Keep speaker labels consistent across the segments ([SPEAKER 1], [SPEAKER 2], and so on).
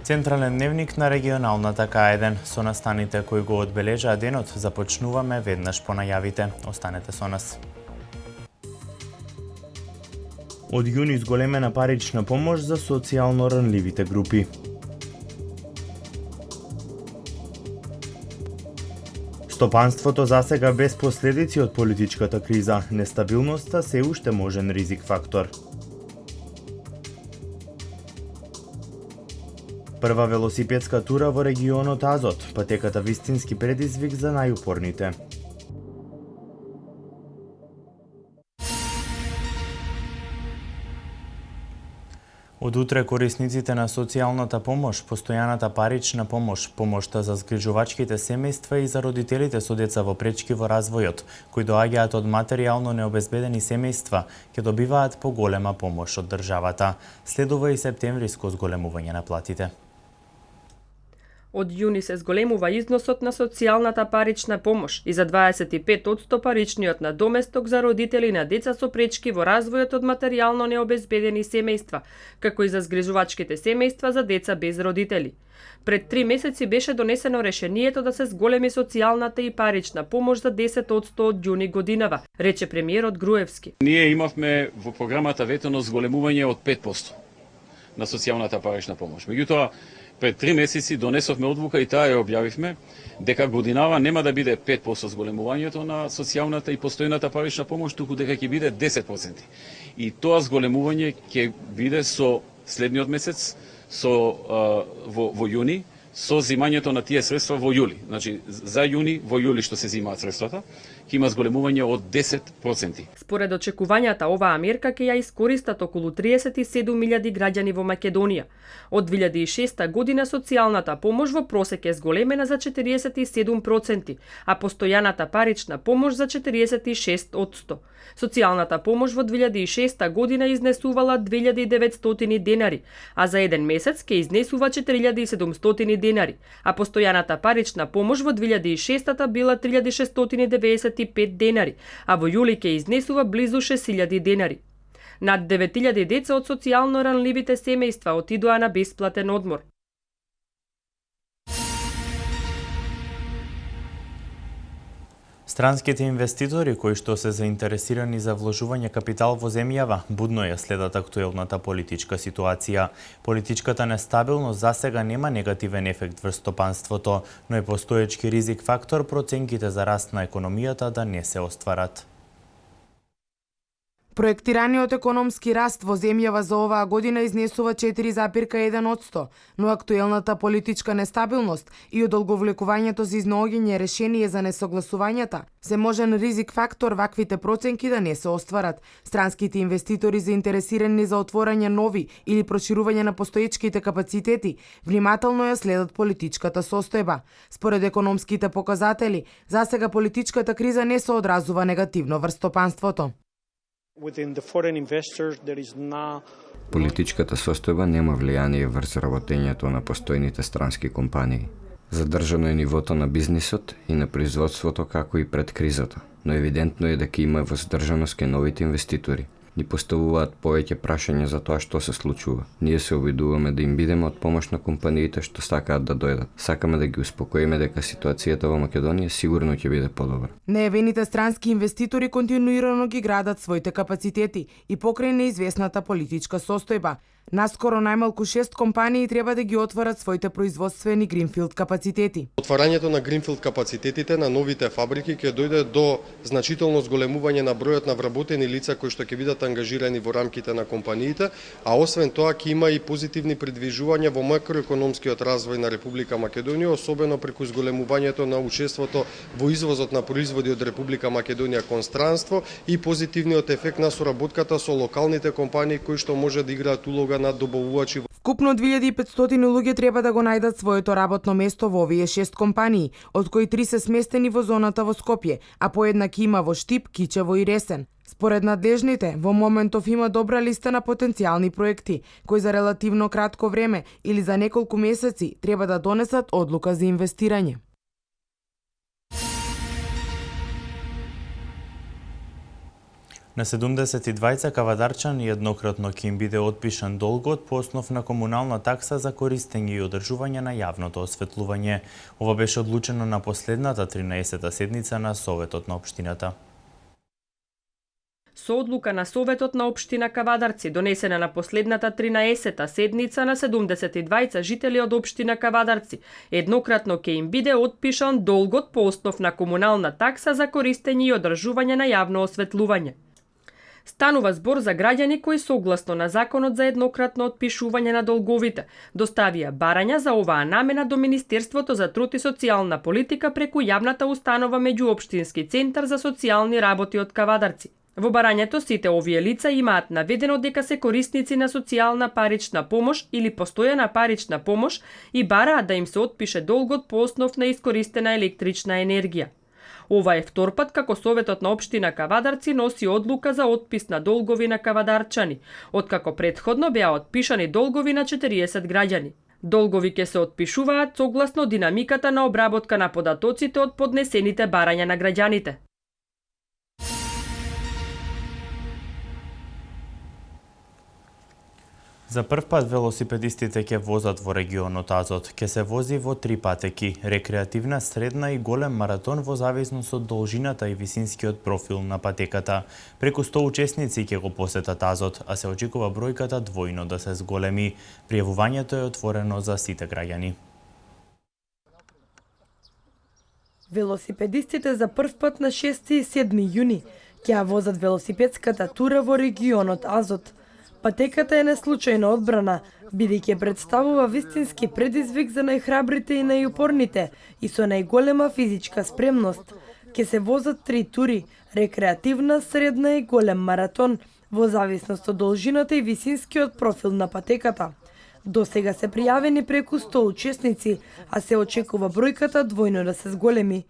[SPEAKER 1] Централен дневник на регионалната К1. Со настаните кои го одбележаа денот, започнуваме веднаш по најавите. Останете со нас. Од јуни зголемена парична помош за социјално ранливите групи. Стопанството засега без последици од политичката криза. Нестабилноста се уште можен ризик фактор. Прва велосипедска тура во регионот Азот, патеката вистински предизвик за најупорните. Од утре корисниците на социјалната помош, постојаната парична помош, помошта за згрижувачките семејства и за родителите со деца во пречки во развојот, кои доаѓаат од материјално необезбедени семејства, ќе добиваат поголема помош од државата. Следува и септемвриско зголемување на платите.
[SPEAKER 2] Од јуни се зголемува износот на социјалната парична помош и за 25% паричниот надоместок за родители на деца со пречки во развојот од материјално необезбедени семејства, како и за згрижувачките семејства за деца без родители. Пред 3 месеци беше донесено решението да се зголеми социјалната и парична помош за 10% од јуни годинава, рече премиерот Груевски.
[SPEAKER 3] Ние имавме во програмата ветено зголемување од 5% на социјалната парична помош. Меѓутоа, пред 3 месеци донесовме одлука и таа ја објавивме дека годинава нема да биде 5% зголемувањето на социјалната и постојната парична помош, туку дека ќе биде 10%. И тоа зголемување ќе биде со следниот месец, во јуни, со зимањето на тие средства во јули. Значи, за јуни, во јули што се зимаат средствата, ќе има зголемување од 10%.
[SPEAKER 2] Според очекувањата, оваа мерка ќе ја искористат околу 37.000 граѓани во Македонија. Од 2006 година социјалната помош во просек е зголемена за 47%, а постојаната парична помош за 46%. Социјалната помош во 2006 година изнесувала 2900 денари, а за еден месец ќе изнесува 4700 денари, а постојаната парична помош во 2006 била 3695 денари, а во јули ќе изнесува близу 6000 денари. Над 9000 деца од социјално ранливите семејства отидоа на бесплатен одмор.
[SPEAKER 1] Странските инвеститори кои што се заинтересирани за вложување капитал во земјава будно ја следат актуелната политичка ситуација. Политичката нестабилност засега нема негативен ефект врз стопанството, но е постоечки ризик фактор проценките за раст на економијата да не се остварат.
[SPEAKER 4] Проектираниот економски раст во земјава за оваа година изнесува 4,1%, но актуелната политичка нестабилност и одолговлекувањето за изнаоѓање решение за несогласувањата се можен ризик фактор ваквите проценки да не се остварат. Странските инвеститори заинтересирани за отворање нови или проширување на постоечките капацитети внимателно ја следат политичката состојба. Според економските показатели, засега политичката криза не се одразува негативно врз стопанството.
[SPEAKER 5] Политичката состојба нема влијание врз работењето на постојните странски компании. Задржано е нивото на бизнисот и на производството како и пред кризата, но евидентно е дека има воздржаност кај новите инвеститори. Ни поставуваат повеќе прашања за тоа што се случува. Ние се обидуваме да им бидеме од помош на компаниите што сакаат да дојдат. Сакаме да ги успокоиме дека ситуацијата во Македонија сигурно ќе биде подобра.
[SPEAKER 4] Нејавените странски инвеститори континуирано ги градат своите капацитети и покрај неизвестната политичка состојба. Наскоро најмалку 6 компании треба да ги отворат своите производствени гринфилд капацитети.
[SPEAKER 6] Отварањето на гринфилд капацитетите на новите фабрики ќе дојде до значително зголемување на бројот на вработени лица кои што ќе бидат ангажирани во рамките на компаниите, а освен тоа ќе има и позитивни предвижувања во макроекономскиот развој на Република Македонија, особено преку зголемувањето на учеството во извозот на производи од Република Македонија кон странство и позитивниот ефект на соработката со локалните компании кои што може да играат улога на добавувачи.
[SPEAKER 4] Вкупно 2500 луѓе треба да го најдат своето работно место во овие 6 компании, од кои 3 се сместени во зоната во Скопје, а по една ќе има во Штип, Кичево и Ресен. Според надлежните, во моментов има добра листа на потенцијални проекти, кои за релативно кратко време или за неколку месеци треба да донесат одлука за инвестирање.
[SPEAKER 1] На 72 кавадарчани еднократно ќе им биде отпишан долгот по основ на комунална такса за користење и одржување на јавното осветлување. Ова беше одлучено на последната 13-та седница на Советот на општината.
[SPEAKER 2] Со одлука на Советот на општина Кавадарци, донесена на последната 13-та седница на 72 жители од општина Кавадарци, еднократно ќе им биде отпишан долгот по основ на комунална такса за користење и одржување на јавно осветлување. Станува збор за граѓани кои согласно на Законот за еднократно отпишување на долговите доставија барања за оваа намена до Министерството за труд и социјална политика преку јавната установа меѓуопштински центар за социјални работи од Кавадарци. Во барањето сите овие лица имаат наведено дека се корисници на социјална парична помош или постојана парична помош и бараат да им се отпише долгот по основ на искористена електрична енергија. Ова е втор пат како Советот на општина Кавадарци носи одлука за отпис на долгови на кавадарчани, откако претходно беа отпишани долгови на 40 граѓани. Долгови ќе се отпишуваат согласно динамиката на обработка на податоците од поднесените барања на граѓаните.
[SPEAKER 1] За прв пат велосипедистите ќе возат во регионот Азот. Ќе се вози во 3 патеки: рекреативна, средна и голем маратон во зависност од должината и висинскиот профил на патеката. Преку 100 учесници ќе го посетат Азот, а се очекува бројката двојно да се зголеми. Пријавувањето е отворено за сите граѓани.
[SPEAKER 7] Велосипедистите за прв пат на 6 и 7 јуни ќе возат велосипедската тура во регионот Азот. Патеката е неслучајно одбрана, бидејќи представува вистински предизвик за најхрабрите и најупорните и со најголема физичка спремност. Ке се возат 3 тури: рекреативна, средна и голем маратон, во зависност од должината и висинскиот профил на патеката. До сега се пријавени преку 100 учесници, а се очекува бројката двојно да се зголеми.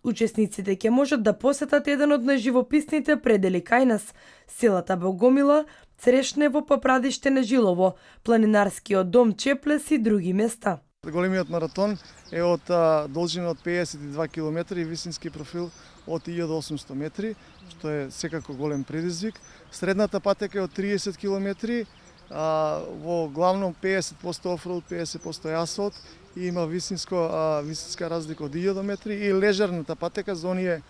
[SPEAKER 7] Учесниците ќе можат да посетат еден од најживописните предели кај нас, селата Богомила, Црешнево, Папрадиште, Нежилово, планинарскиот дом Чеплес и други места.
[SPEAKER 8] Големиот маратон е од должина од 52 км и висински профил од 1800 метри, што е секако голем предизвик. Средната патека е од 30 км, во главном 50% офроуд, 50% асфалт и има висинска разлика од 1000 метри, и лежерната патека за оние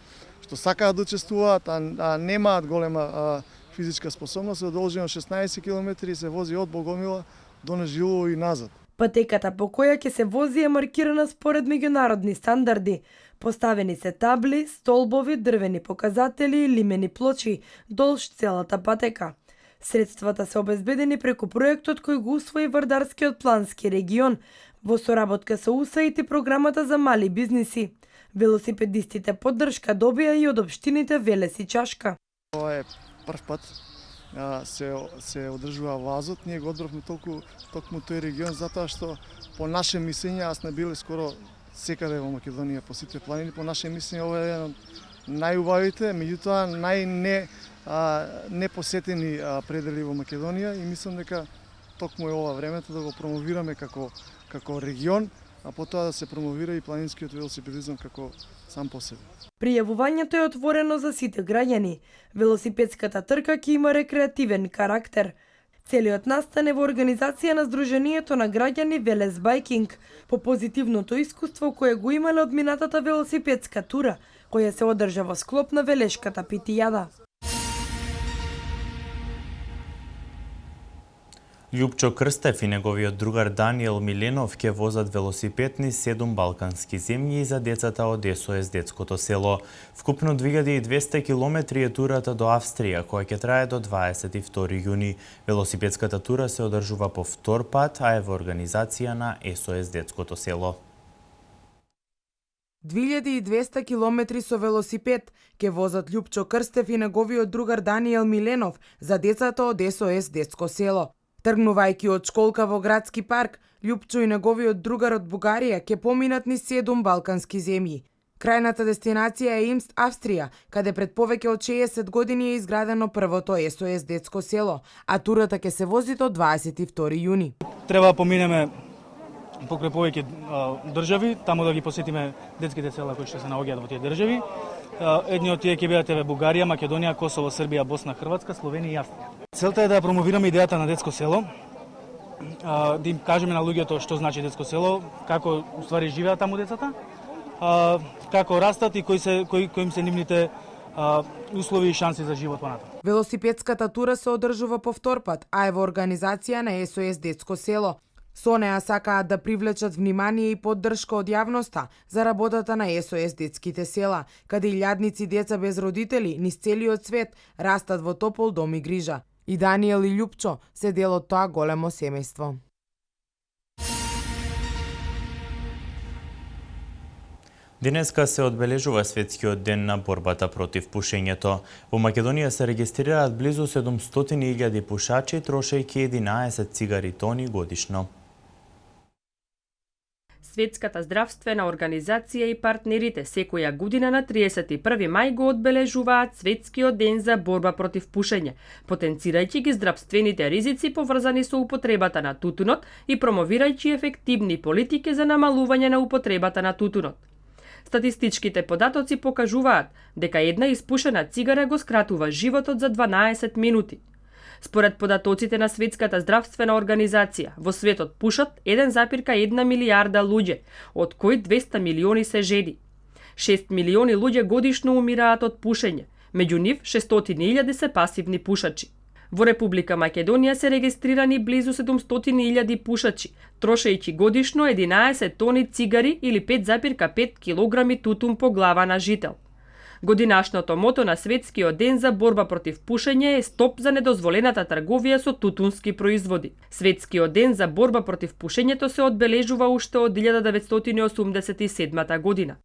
[SPEAKER 8] што сакаат да учествуваат, а немаат голема физичка способност, е должина 16 км и се вози од Богомила до Нежилово и назад.
[SPEAKER 7] Патеката по која ќе се вози е маркирана според меѓународни стандарди. Поставени се табли, столбови, дрвени показатели и лимени плочи долж целата патека. Средствата се обезбедени преку проектот кој го усвои Вардарскиот плански регион во соработка со УСАИД и програмата за мали бизниси. Велосипедистите поддршка добија и од општините Велес и Чашка.
[SPEAKER 8] Ова е прв пат се одржува во Азот. Ние го одбравме токму тој регион затоа што по наше мислење, аз не биле скоро секаде во Македонија по сите планини, по наше мислење ова е еден од најубавите, меѓутоа непосетени предели во Македонија, и мислам дека токму е ова времето да го промовираме како регион, а потоа да се промовира и планинскиот велосипедизам како сам по себе.
[SPEAKER 7] Пријавувањето е отворено за сите граѓани. Велосипедската трка ќе има рекреативен карактер. Целиот настан е во организација на Сдруженијето на граѓани Велес Байкинг, по позитивното искуство кое го имале од минатата велосипедска тура, која се одржа во склоп на Велешката питијада.
[SPEAKER 1] Љупчо Крстев и неговиот другар Даниел Миленов ќе возат велосипед низ 7 балкански земји за децата од СОС детското село. Вкупно 2200 километри е турата до Австрија, која ќе трае до 22 јуни. Велосипедската тура се одржува по втор пат, а е во организација на СОС детското село.
[SPEAKER 4] 2200 километри со велосипед ќе возат Љупчо Крстев и неговиот другар Даниел Миленов за децата од СОС детско село. Тргнувајќи од школка во градски парк, Љупчо и неговиот другар од Бугарија ќе поминат низ 7 балкански земји. Крајната дестинација е Имст, Австрија, каде пред повеќе од 60 години е изградено првото СОС детско село, а турата ќе се вози до 22 јуни.
[SPEAKER 9] Треба да поминеме покрај повеќе држави, таму да ги посетиме детските села кои што се наоѓаат во тие држави. Едни од тие ќе бидат Бугарија, Македонија, Косово, Србија, Босна, Хрватска, Словенија и Австрија. Целта е да промовираме идејата на детско село, да им кажеме на луѓето што значи детско село, како уствари живеат таму децата, како растат и кои им се нивните услови и шанси за живот понатаму.
[SPEAKER 4] Велосипедската тура се одржува по втор пат, а е во организација на СОС Детско село. Со неа сакаат да привлечат внимание и поддршка од јавноста за работата на СОС Детските села, каде илјадници деца без родители низ целиот свет растат во топол дом и грижа. И Даниел и Љупчо се дел од тоа големо семејство.
[SPEAKER 1] Денеска се одбележува светскиот ден на борбата против пушењето. Во Македонија се регистрираат близу 700.000 пушачи, трошејќи 11 цигари тони годишно.
[SPEAKER 2] Светската здравствена организација и партнерите секоја година на 31 мај го одбележуваат Светскиот ден за борба против пушење, потенцирајќи ги здравствените ризици поврзани со употребата на тутунот и промовирајќи ефективни политики за намалување на употребата на тутунот. Статистичките податоци покажуваат дека една испушена цигара го скратува животот за 12 минути. Според податоците на Светската здравствена организација, во светот пушат 1,1 милијарда луѓе, од кои 200 милиони се жени. 6 милиони луѓе годишно умираат од пушење, меѓу нив 600.000 се пасивни пушачи. Во Република Македонија се регистрирани близу 700.000 пушачи, трошејќи годишно 11 тони цигари или 5,5 килограми тутун по глава на жител. Годинашното мото на Светскиот ден за борба против пушење е стоп за недозволената трговија со тутунски производи. Светскиот ден за борба против пушењето се одбележува уште од 1987 година.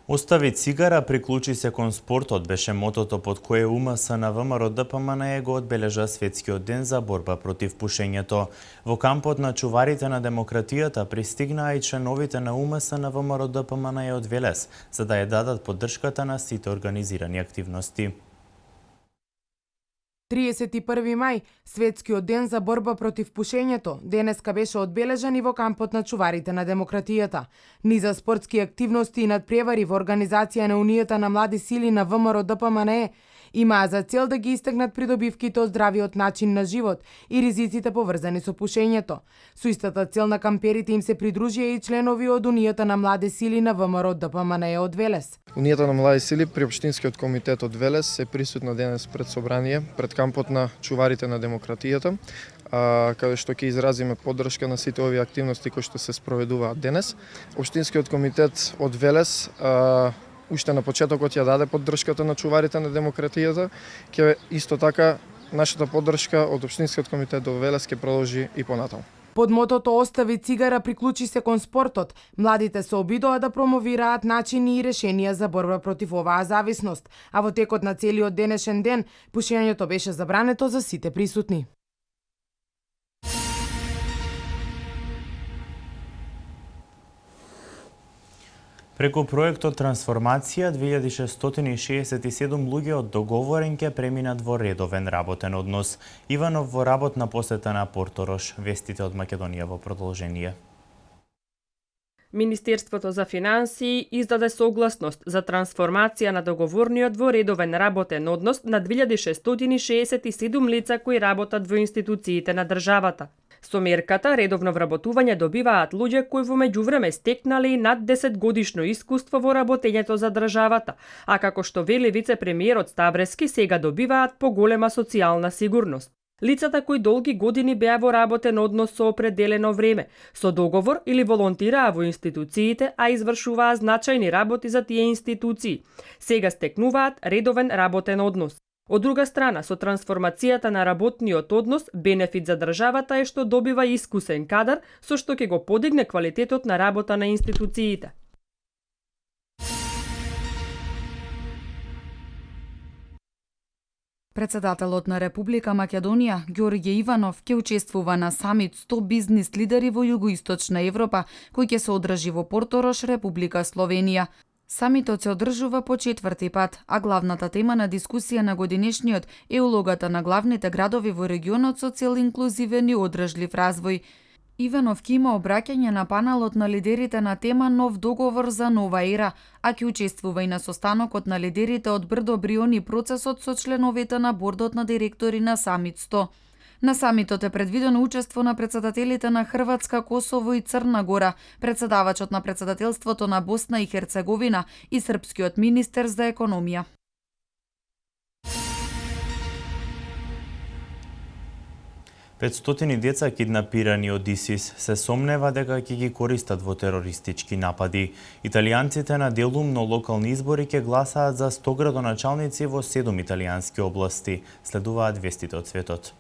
[SPEAKER 1] Остави цигара, приклучи се кон спортот, беше мотото под кое УМС на ВМРО ДПМНЕ го одбележа Светскиот ден за борба против пушењето. Во кампот на чуварите на демократијата пристигнаа и членовите на УМС на ВМРО ДПМНЕ од Велес, за да ја дадат поддршката на сите организирани активности.
[SPEAKER 4] 31 мај, Светскиот ден за борба против пушењето, денеска беше одбележан и во кампот на чуварите на демократијата. Низа спортски активности и надпревари во организација на Унијата на млади сили на ВМРО ДПМНЕ имаа за цел да ги истакнат придобивките од здравиот начин на живот и ризиците поврзани со пушењето. Со истата цел на камперите им се придружија и членови од Унијата на млади сили на ВМРО ДПМНЕ од Велес.
[SPEAKER 8] Унијата на млади сили при Општинскиот комитет од Велес е присутна денес пред собрание, пред кампот на чуварите на демократијата, каде што ќе изразиме поддршка на сите овие активности кои што се спроведуваат денес. Општинскиот комитет од Велес уште на почетокот ја даде поддршката на чуварите на демократијата, ќе исто така нашата поддршка од Општинскиот комитет до Велес ќе продолжи и понатаму.
[SPEAKER 4] Под мотото "Остави цигара, приклучи се кон спортот", младите се обидоа да промовираат начини и решенија за борба против оваа зависност, а во текот на целиот денешен ден пушењето беше забрането за сите присутни.
[SPEAKER 1] Преку проектот Трансформација, 2667 луѓе од договорен ќе преминат во редовен работен однос. Иванов во работна посета на Порторош. Вестите од Македонија во продолжение.
[SPEAKER 2] Министерството за финансии издаде согласност за трансформација на договорниот во редовен работен однос на 2667 лица кои работат во институциите на државата. Со мерката, редовно вработување добиваат луѓе кои во меѓувреме стекнале и над 10 годишно искуство во работењето за државата, а како што вели вице-премиерот Ставрески, сега добиваат поголема социјална сигурност. Лицата кои долги години беа во работен однос со определено време, со договор или волонтираа во институциите, а извршуваа значајни работи за тие институции, сега стекнуваат редовен работен однос. Од друга страна, со трансформацијата на работниот однос, бенефит за државата е што добива искусен кадар, со што ќе го подигне квалитетот на работа на институциите.
[SPEAKER 10] Председателот на Република Македонија, Ѓорѓе Иванов, ќе учествува на самит 100 бизнис лидери во Југоисточна Европа, кој ќе се одржи во Порторош, Република Словенија. Самитот се одржува по 4ти пат, а главната тема на дискусија на годинешниот е улогата на главните градови во регионот со цел инклузивен и одржлив развој. Иванов ќе има обраќање на панелот на лидерите на тема Нов договор за нова ера, а ќе учествува и на состанокот на лидерите од Брдо Бриони процесот со членовите на бордот на директори на Самит 100. На самитот е предвидено учество на председателите на Хрватска, Косово и Црна Гора, председавачот на председателството на Босна и Херцеговина и српскиот министер за економија.
[SPEAKER 1] Петстотини деца киднапирани од ИСИС се сомнева дека ќе ги користат во терористички напади. Италијанците на делумно локални избори ќе гласаат за 100 градоначалници во 7 италијански области. Следуваат вестите од светот.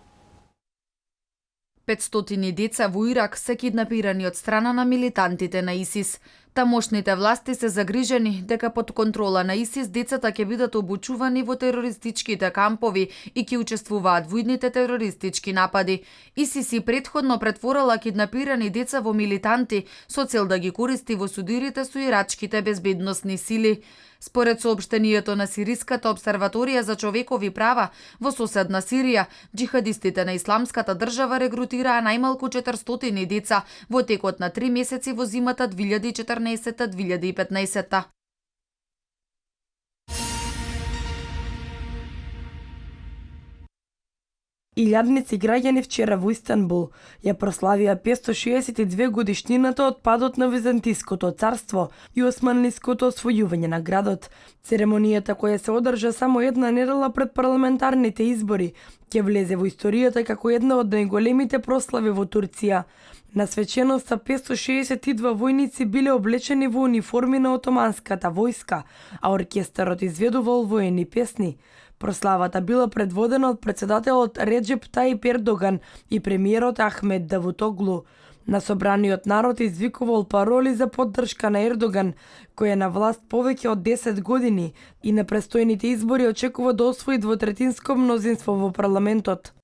[SPEAKER 10] 500 деца во Ирак се киднапирани од страна на милитантите на ИСИС. Тамошните власти се загрижени дека под контрола на ИСИС децата ќе бидат обучувани во терористичките кампови и ќе учествуваат во идните терористички напади. ИСИС и претходно претворила киднапирани деца во милитанти со цел да ги користи во судирите со ирачките безбедносни сили. Според соопштението на Сириската обсерваторија за човекови права, во соседна Сирија, джихадистите на Исламската држава регрутираа најмалку 400 деца во текот на 3 месеци во зимата 2014-2015.
[SPEAKER 7] Илјадници граѓани вчера во Истанбул ја прославија 562 годишнината од падот на Византиското царство и османлиското освојување на градот. Церемонијата, која се одржа само една недела пред парламентарните избори, ќе влезе во историјата како една од најголемите прослави во Турција. На свеченоста 562 војници биле облечени во униформи на отоманската војска, а оркестарот изведувал воени песни. Прославата била предводена од председателот Реджеп Таип Ердоган и премиерот Ахмед Давутоглу. На собраниот народ извикувал пароли за поддршка на Ердоган, кој е на власт повеќе од 10 години и на престојните избори очекува да освои двотретинско мнозинство во парламентот.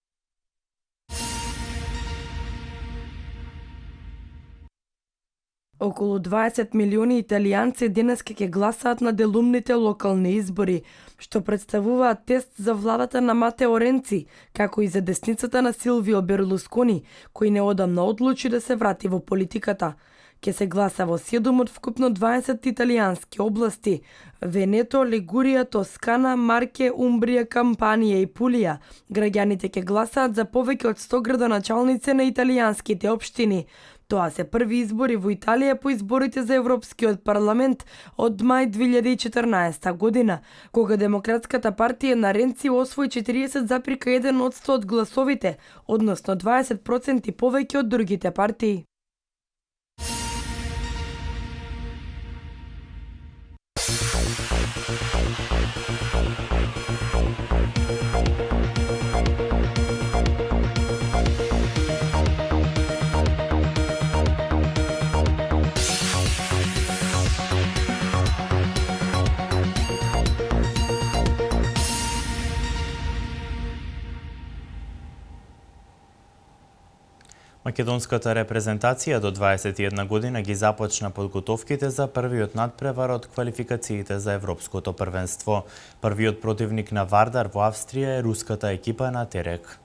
[SPEAKER 7] Околу 20 милиони италијанци денеска ќе гласаат на делумните локални избори, што представуваат тест за владата на Матео Ренци, како и за десницата на Силвио Берлускони, кој неодамна одлучи да се врати во политиката. Ќе се гласа во 7 од вкупно 20 италијански области: Венето, Лигурија, Тоскана, Марке, Умбрија, Кампанија и Пулија. Граѓаните ќе гласаат за повеќе од 100 градоначалници на италијанските општини. Тоа се први избори во Италија по изборите за Европскиот парламент од мај 2014 година, кога Демократската партија на Ренци освои 40,1% од гласовите, односно 20% повеќе од другите партии.
[SPEAKER 1] Македонската репрезентација до 21 година ги започна подготовките за првиот надпревар од квалификациите за Европското првенство. Првиот противник на Вардар во Австрија е руската екипа на Терек.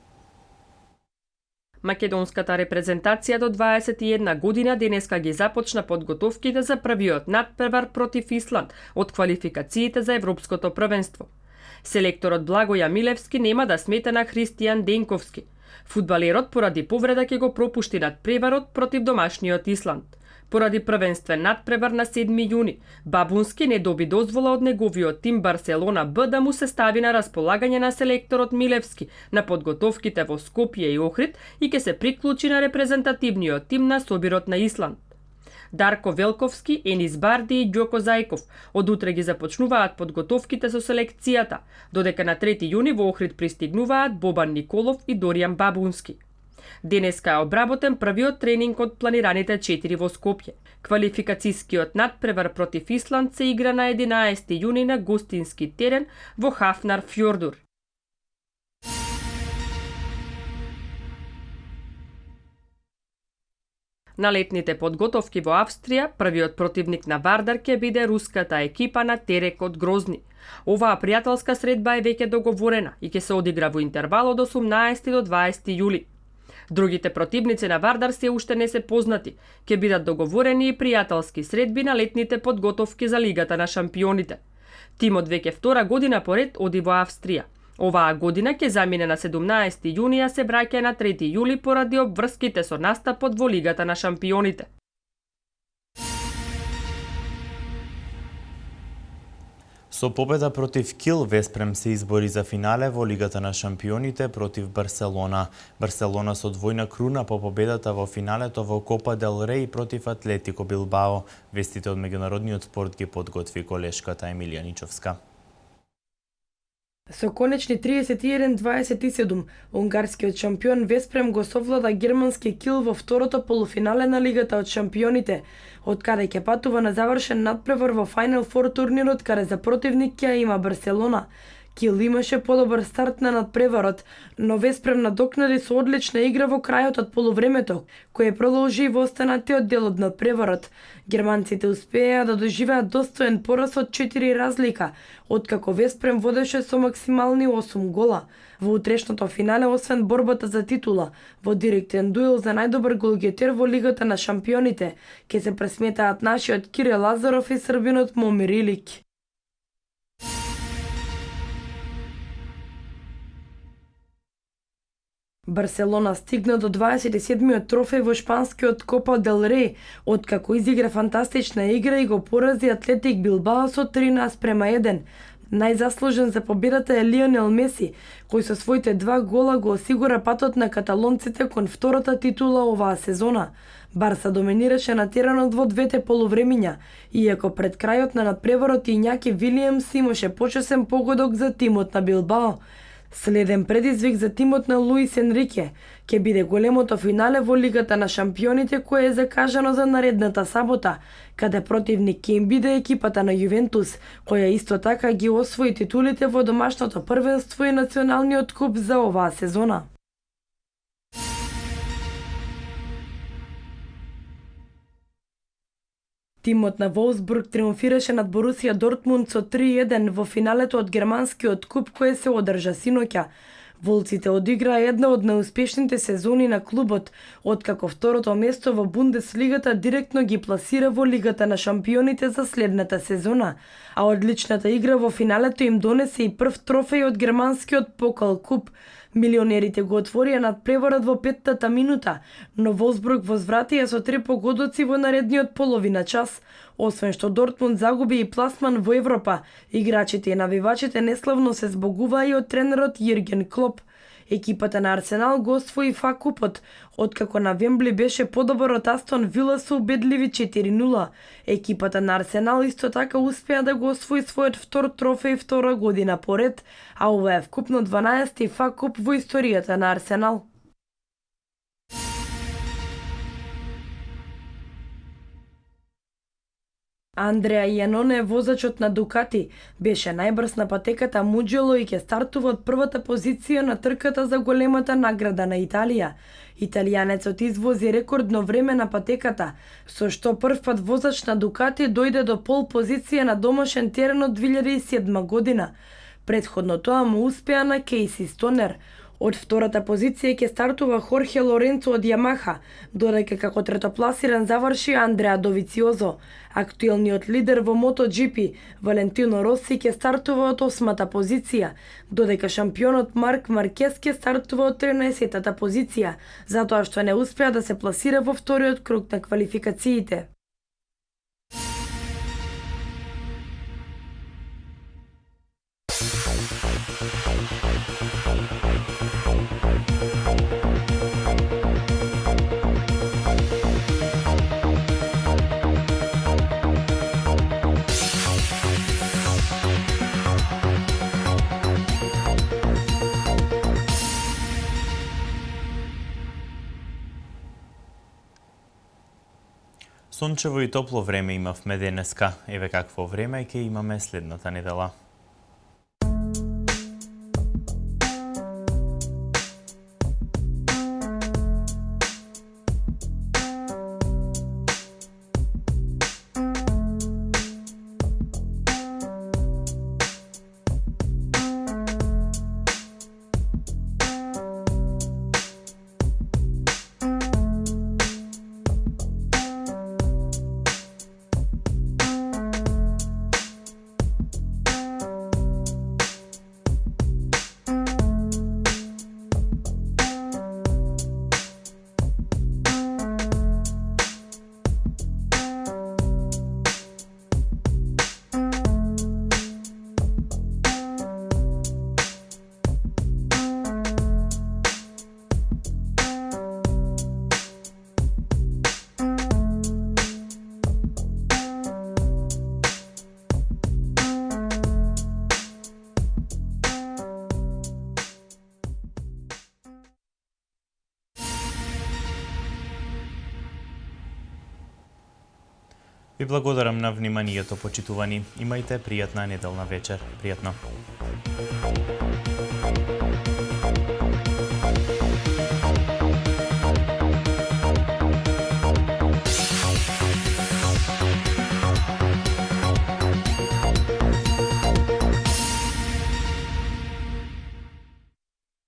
[SPEAKER 2] Македонската репрезентација до 21 година денеска ги започна подготовките за првиот надпревар против Исланд од квалификациите за Европското првенство. Селекторот Благоја Милевски нема да смета на Христијан Денковски. Фудбалерот поради повреда ќе го пропушти надпреварот против домашниот Исланд. Поради првенствен надпревар на 7 јуни, Бабунски не доби дозвола од неговиот тим Барселона Б да му се стави на располагање на селекторот Милевски на подготовките во Скопје и Охрид и ќе се приклучи на репрезентативниот тим на собирот на Исланд. Дарко Велковски, Енис Барди и Ѓоко Зајков од утре ги започнуваат подготовките со селекцијата, додека на 3 јуни во Охрид пристигнуваат Бобан Николов и Доријан Бабунски. Денеска е обработен првиот тренинг од планираните 4 во Скопје. Квалификацискиот надпревар против Исланд се игра на 11 јуни на гостински терен во Хафнар Фјорdur. На летните подготовки во Австрија, првиот противник на Вардар ќе биде руската екипа на Терек од Грозни. Оваа пријателска средба е веќе договорена и ќе се одигра во интервал од 18 до 20 јули. Другите противници на Вардар се уште не се познати. Ќе бидат договорени и пријателски средби на летните подготовки за Лигата на шампионите. Тимот веќе втора година поред оди во Австрија. Оваа година ќе замине на 17 јуни, а се враќа на 3 јули поради обврските со настапот во Лигата на шампионите.
[SPEAKER 1] Со победа против Кил, Веспрем се избори за финале во Лигата на шампионите против Барселона. Барселона со двојна круна по победата во финалето во Копа дел Рей против Атлетико Билбао. Вестите од меѓународниот спорт ги подготви колешката Емилија Ничовска.
[SPEAKER 7] Со конечни 31-27, унгарскиот шампион Веспрем го совлада германски Кил во второто полуфинале на Лигата од шампионите, од каде ќе патува на завршен надпревар во Final Four турнирот, каде за противник ќе има Барселона. Кил имаше подобар старт на надпреварот, но Веспрем надокнади со одлична игра во крајот од полувремето, кој продолжи и во останатиот дел од надпреварот. Германците успеа да доживеат достоен пораз од 4 разлика, откако Веспрем водеше со максимални 8 гола. Во утрешното финале, освен борбата за титула, во директен дуел за најдобар голгетер во Лигата на шампионите, ќе се пресметаат нашиот Кире Лазаров и србинот Момир Илик. Барселона стигна до 27-миот трофеј во шпанскиот Копа дел Рей, откако изигра фантастична игра и го порази Атлетик Билбао со 3:1. Најзаслужен за победата е Лионел Меси, кој со своите 2 гола го осигура патот на каталонците кон втората титула оваа сезона. Барса доминираше на теренот во двете полувремиња, иако пред крајот на надпреварот Ињаки Вилијамс имаше почесен погодок за тимот на Билбао. Следен предизвик за тимот на Луис Енрике ќе биде големото финале во Лигата на шампионите, кое е закажано за наредната сабота, каде противник ќе им биде екипата на Јувентус, која исто така ги освои титулите во домашното првенство и националниот куп за оваа сезона. Тимот на Волсбург триумфираше над Борусија Дортмунд со 3:1 во финалето од германскиот куп кој се одржа синоќа. Волците одиграа една од најуспешните сезони на клубот, откако второто место во Бундеслигата директно ги пласира во Лигата на шампионите за следната сезона, а одличната игра во финалето им донесе и прв трофеј од германскиот Покал куп. Милионерите го отворија надпреварот во 5-та минута, но Волсбург возвратија со 3 погодоци во наредниот половина час. Освен што Дортмунд загуби и пласман во Европа, играчите и навивачите неславно се збогуваа и од тренерот Јерген Клоп. Екипата на Арсенал го освои ФА купот, откако на Вембли беше подобар од Астон Вила со убедливи 4:0. Екипата на Арсенал исто така успеа да го освои својот втор трофеј втора година поред, а ова е вкупно 12-ти ФА куп во историјата на Арсенал. Андреа Јаноне, возачот на Дукати, беше најбрз на патеката Муџело и ќе стартува од првата позиција на трката за големата награда на Италија. Италијанецот извози рекордно време на патеката, со што првпат возач на Дукати дојде до пол позиција на домашен терен од 2007 година. Предходно тоа му успеа на Кейси Стонер. Од втората позиција ќе стартува Хорхе Лоренцо од Јамаха, додека како третопласиран заврши Андреа Довициозо. Актуелниот лидер во MotoGP, Валентино Роси, ќе стартува од 8-та позиција, додека шампионот Марк Маркес ќе стартува од 13-та позиција, затоа што не успеа да се пласира во вториот круг на квалификациите.
[SPEAKER 1] Сончево и топло време имавме денеска. Еве какво време ќе имаме следната недела. Ви благодарам на вниманието, почитувани. Имајте пријатна неделна вечер. Пријатно.